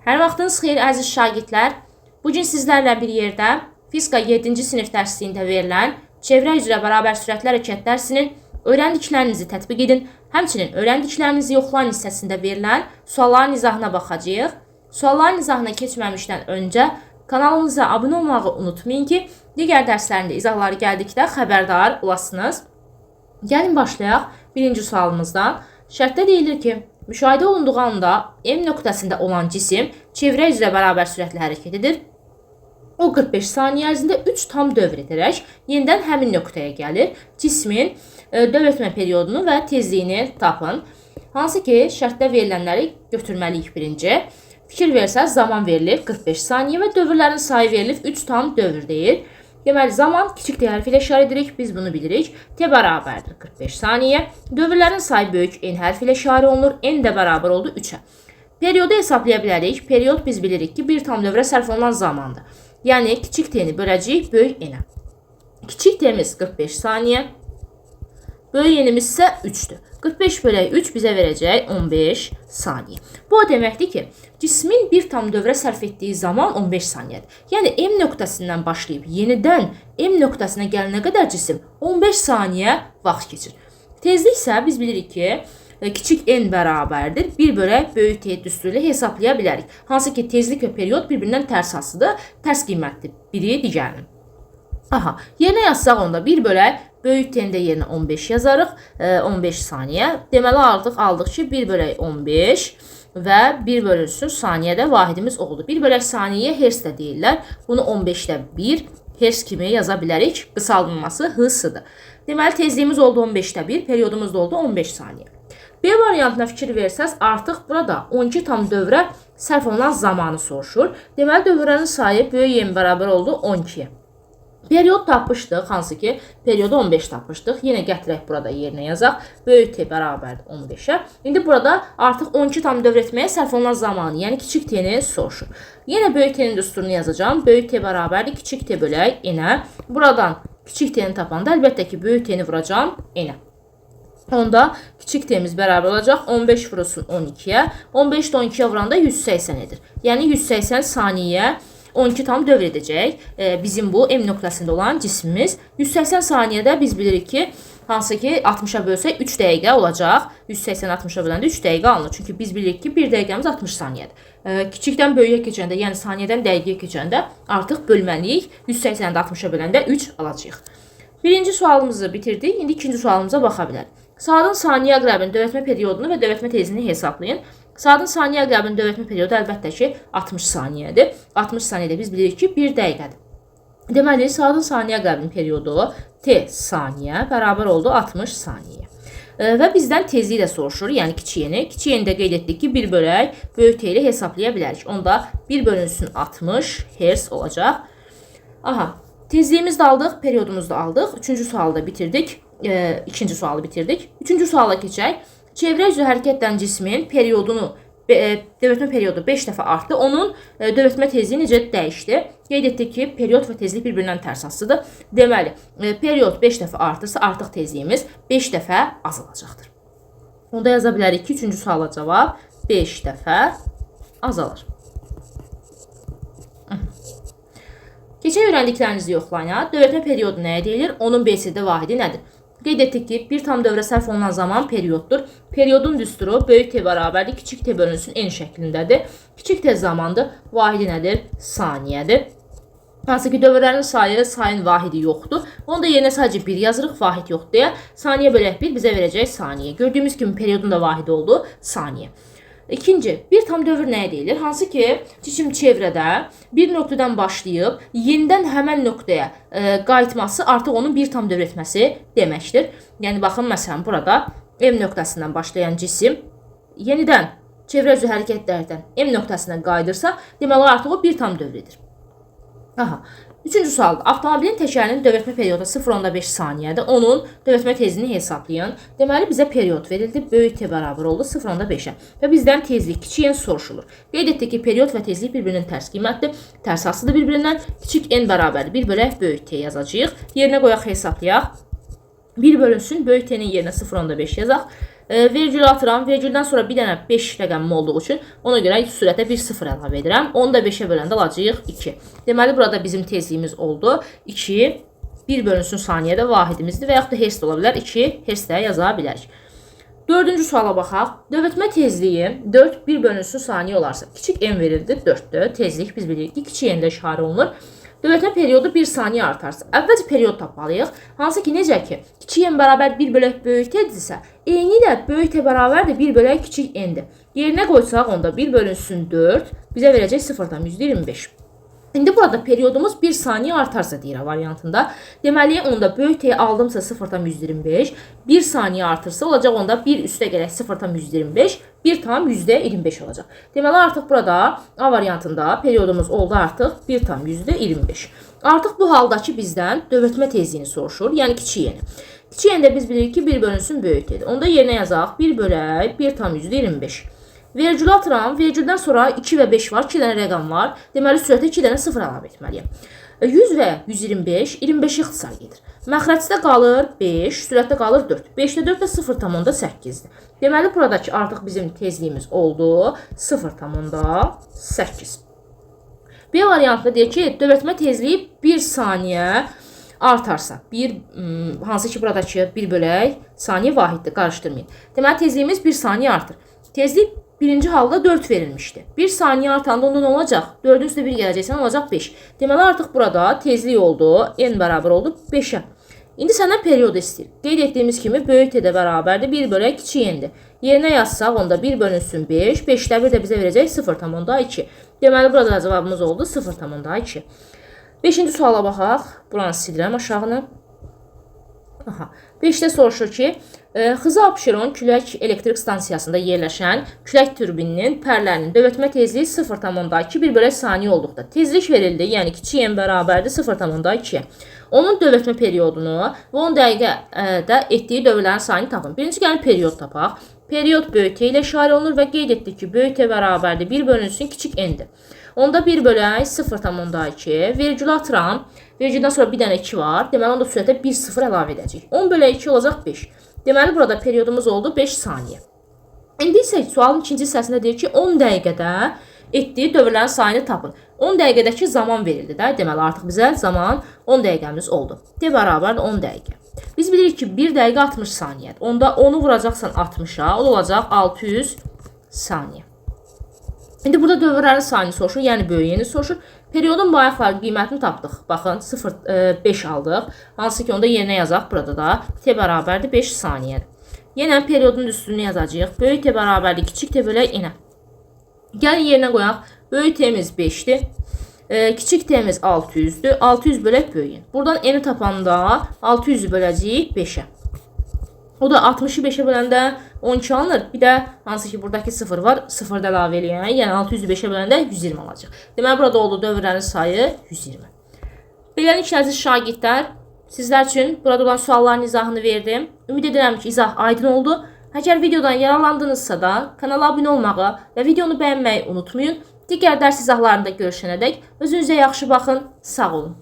Hər vaxtınız xeyir əziz şagirdlər. Bu gün sizlərlə bir yerdə fizika 7-ci sinif dərsliyində verilən çevrə üzrə bərabər sürətli hərəkət dərsinin öyrəndiklərinizi tətbiq edin. Həmçinin öyrəndiklərinizi yoxlayın hissəsində verilən sualların izahına baxacağıq. Sualların izahına keçməmişdən öncə kanalımıza abunə olmağı unutmayın ki, digər dərslərin də izahları gəldikdə xəbərdar olasınız. Gəlin başlayaq birinci sualımızdan. Şərtdə deyilir ki, müşahidə olunduğu anda M nöqtəsində olan cisim çevrə üzrə bərabər sürətli hərəkət edir. O 45 saniyə ərzində 3 tam dövr edərək yenidən həmin nöqtəyə gəlir. Cismin dövr etmə periodunu və tezliyini tapın. Hansı ki, şərtdə verilənləri götürməliyik birinci. Fikir versəz, zaman verilir 45 saniyə və dövrlərin sayı verilib 3 tam dövr deyir. Deməli, zaman kiçik T hərfi ilə işarə edirik, biz bunu bilirik. T bərabərdir 45 saniyə. Dövrlərin sayı böyük N hərfi ilə işarə olunur. N də bərabər oldu 3-ə. Periodu hesablaya bilərik. Period biz bilirik ki, bir tam dövrə sərf olunan zamandır. Yəni, kiçik T-ni böləcəyik böyük N-ə. Kiçik T-miz 45 saniyə, böyük N-imiz isə 3-dür. 45 bölək 3 bizə verəcək 15 saniyə. Bu o deməkdir ki, cismin bir tam dövrə sərf etdiyi zaman 15 saniyədir. Yəni, M nöqtəsindən başlayıb yenidən M nöqtəsinə gələnə qədər cisim 15 saniyə vaxt keçir. Tezlik isə biz bilirik ki, kiçik N bərabərdir 1 bölək böyük T düsturu ilə hesablaya bilərik. Hansı ki, tezlik və period bir-birindən tərs asılıdır, tərs qiymətli biri digərinin. Aha, yerinə yazsaq onda 1 bölək böyük T-nin də yerinə 15 yazarıq, 15 saniyə. Deməli, artıq aldıq ki, 1 bölək 15 və 1 bölünsün saniyədə vahidimiz oldu. 1 bölək saniyə hertz də deyirlər. Bunu 15-də 1 hertz kimi yaza bilərik. Qısaldılması H-sıdır. Deməli, tezliyimiz oldu 15-də 1, periodumuz da oldu 15 saniyə. B variantına fikir versəz, artıq burada 12 tam dövrə sərf olunan zamanı soruşur. Deməli, dövrənin sayı böyük M bərabər oldu 12-yə. Period tapmışdıq, hansı ki, periodu 15 tapmışdıq. Yenə gətirək burada yerinə yazaq. Böyük T bərabərdir 15-ə. İndi burada artıq 12 tam dövr etməyə sərf olunan zamanı, yəni kiçik T-ni soruşur. Yenə böyük T-nin düsturunu yazacağam. Böyük T bərabərdir kiçik T bölək N-ə. Buradan kiçik T-ni tapanda əlbəttə ki, böyük T-ni vuracağam N-ə. Onda kiçik T-miz bərabər olacaq 15 vurulsun 12-yə. 15 də 12-yə vuranda 180 edir. Yəni 180 saniyə 12 tam dövr edəcək. Bizim bu M nöqtəsində olan cismimiz 180 saniyədə biz bilirik ki, hansı ki 60-a bölsək 3 dəqiqə olacaq. 180 60-a böləndə 3 dəqiqə alınır. Çünki biz bilirik ki, 1 dəqiqəmiz 60 saniyədir. Kiçikdən böyüyə keçəndə, yəni saniyədən dəqiqəyə keçəndə artıq bölməliyik. 180-də 60-a böləndə 3 alacağıq. Birinci sualımızı bitirdik. İndi ikinci sualımıza baxa bilərik. Saatın saniyə əqrəbinin dövr etmə periodunu və dövr etmə tezliyini hesablayın. Saatın saniyə əqrəbinin dövr etmə periodu əlbəttə ki 60 saniyədir. 60 saniyədə biz bilirik ki 1 dəqiqədir. Deməli, saatın saniyə əqrəbinin periodu T saniyə bərabər oldu 60 saniyə. Və bizdən tezliyi də soruşur, yəni kiçik yeni. Kiçik yeni də qeyd etdik ki, 1 bölək böyük T ilə hesablaya bilərik. Onda 1 bölünsün 60 hertz olacaq. Aha, tezliyimizi də aldıq, periodumuzu da aldıq. Üçüncü sualı da bitirdik. İkinci sualı bitirdik. Üçüncü suala keçək. Çevrə üzrə hərəkət edən cismin periodunu, dövr etmə periodu 5 dəfə artdı. Onun dövr etmə tezliyi necə dəyişdi? Qeyd etdik ki, period və tezlik bir-birindən tərs asılıdır. Deməli, period 5 dəfə artırsa, artıq tezliyimiz 5 dəfə azalacaqdır. Onda yaza bilərik ki, üçüncü suala cavab 5 dəfə azalır. Keçək öyrəndiklərinizi yoxlayın. Dövr etmə periodu nəyə deyilir? Onun BCD vahidi nədir? Qeyd etdik ki, bir tam dövrə sərf olunan zaman perioddur. Periodun düsturu böyük T bərabərdir, kiçik T bölünsün N şəklindədir. Kiçik T zamandır, vahidi nədir? Saniyədir. Hansı ki, dövrlərin sayı, sayın vahidi yoxdur. Onda yerinə sadəcə 1 yazırıq, vahid yoxdur deyə. Saniyə bölək 1 bizə verəcək saniyə. Gördüyümüz kimi periodun da vahidi oldu, saniyə. İkinci, bir tam dövr nəyə deyilir? Hansı ki, cisim çevrədə bir nöqtədən başlayıb yenidən həmən nöqtəyə qayıtması artıq onun bir tam dövr etməsi deməkdir. Yəni, baxın, məsələn, burada M nöqtəsindən başlayan cisim yenidən çevrə üzrə hərəkətlərdən M nöqtəsinə qayıdırsa, deməli, artıq o bir tam dövr edir. Aha. Üçüncü sualdır. Avtomobilin təkərinin dövr etmə periodu 0,5 saniyədir. Onun dövr etmə tezliyini hesablayın. Deməli, bizə period verildi. Böyük T bərabər oldu 0,5-ə. Və bizdən tezlik kiçik N soruşulur. Qeyd etdik ki, period və tezlik bir-birinin tərs qiymətdir. Tərs asılıdır bir-birindən. Kiçik N bərabərdir 1 bölək böyük T yazacağıq. Yerinə qoyaq, hesablayaq. 1 bölünsün. Böyük T-nin yerinə 0,5 yazaq. Vergül atıram. Vergüldən sonra bir dənə 5 rəqəmim olduğu üçün ona görə sürətə bir 0 əlavə edirəm. Onu da 5-ə böləndə alacağıq 2. Deməli, burada bizim tezliyimiz oldu. 2, 1 bölünsün saniyədə vahidimizdir və yaxud da hertz də ola bilər. 2 hertz də yaza bilərik. Dördüncü suala baxaq. Dövətmə tezliyi 4 1 bölünsün saniyə olarsa, kiçik n verildi 4-dür. Tezlik biz bilirik ki, kiçik n-də işarə olunur. Dövətmə periodu 1 saniyə artarsa, əvvəlcə period tapmalıyıq. Hansı ki, necə ki, kiçik n bərabər 1 bölək böyük t-dirsə, eyni ilə böyük t bərabər də 1 bölək kiçik n-dir. Yerinə qoysaq onda 1 bölünsün 4 bizə verəcək 0,25. İndi burada periodumuz 1 saniyə artarsa deyir A variantında. Deməli, onda böyük T aldımsa 0,125, 1 saniyə artırsa olacaq onda 1 üstə gələk 0,125, 1,25 olacaq. Deməli, artıq burada A variantında periodumuz oldu artıq 1,25. Artıq bu haldakı bizdən dövətmə tezliyini soruşur, yəni kiçik yeni. Kiçik n-də biz bilirik ki, 1 bölünsün böyük T-dir. Onda yerinə yazaq 1 bölək 1,25. Vergül atıram. Vergüldən sonra 2 və 5 var. 2 dənə rəqəm var. Deməli, sürətə 2 dənə 0 əlavə etməliyəm. 100 və 125, 25 ixtisar gedir. Məxrəcdə qalır 5, sürətdə qalır 4. 5-də 4 də 0,8-dir. Deməli, buradakı artıq bizim tezliyimiz oldu 0,8. B variantında deyir ki, dövətmə tezliyi 1 saniyə artarsa, hansı ki buradakı 1 bölək saniyə vahiddir, qarışdırmayın. Deməli, tezliyimiz 1 saniyə artır. Tezlik birinci halda 4 verilmişdi. 1 saniyə artanda onda nə olacaq? 4-ün üstə 1 gələcəksə olacaq 5. Deməli, artıq burada tezlik oldu, n bərabər oldu 5-ə. İndi səndən period istəyir. Qeyd etdiyimiz kimi böyük T də bərabərdir 1 bölək kiçik n-dir. Yerinə yazsaq onda 1 bölünsün 5, 5-də 1 də bizə verəcək 0,2. Deməli, burada da cavabımız oldu 0,2. 5-ci suala baxaq. Buranı silirəm aşağını. Aha. 5-də soruşur ki, Xızı Abşeron külək elektrik stansiyasında yerləşən külək turbininin pərlərinin dövətmə tezliyi 0,2 1 bölək saniyə olduqda tezlik verildi, yəni kiçik n bərabərdir 0,2-yə. Onun dövətmə periodunu və 10 dəqiqədə etdiyi dövrlərin sayını tapın. Birinci gəlin period tapaq. Period böyük T ilə işarə olunur və qeyd etdik ki, böyük T bərabərdir 1 bölünsün kiçik n-dir. Onda 1 bölək 0,2 vergül atıram. Vergüldən sonra bir dənə 2 var. Deməli, onda sürətə 1 0 əlavə edəcəyik. 10 bölək 2 olacaq 5. Deməli, burada periodumuz oldu 5 saniyə. İndi isə sualın ikinci hissəsində deyir ki, 10 dəqiqədə etdiyi dövrlərin sayını tapın. 10 dəqiqədəki zaman verildi də. Deməli, artıq bizə zaman 10 dəqiqəmiz oldu. T bərabərdir 10 dəqiqə. Biz bilirik ki, 1 dəqiqə 60 saniyədir. Onda 10-u vuracaqsan 60-a, o da olacaq 600 saniyə. İndi burada dövrlərin sayını soruşur, yəni böyüyeni soruşur. Periodun bayaqlar qiymətini tapdıq. Baxın, 0,5 aldıq. Hansı ki, onda yerinə yazaq. Burada da T bərabərdir 5 saniyədir. Yenə periodun üstünü yazacağıq. Böyük T bərabərdir kiçik T bölək N-ə. Gəlin yerinə qoyaq. Böyük T-miz 5-dir. Kiçik T-miz 600-dür. 600 bölək böyüyün. Buradan N-i tapanda 600-ü böləcəyik 5-ə. O da 60-ı 5-ə böləndə 12 alınır. Bir də hansı ki buradakı 0 var, 0 da əlavə eləyən, yəni 600-ü 5-ə böləndə 120 alacaq. Deməli, burada oldu dövrlərin sayı 120. Beləliklə, əziz şagirdlər, sizlər üçün burada olan sualların izahını verdim. Ümid edirəm ki, izah aydın oldu. Əgər videodan yararlandınızsa da kanala abunə olmağı və videonu bəyənməyi unutmayın. Digər dərs izahlarında görüşənədək özünüzə yaxşı baxın, sağ olun.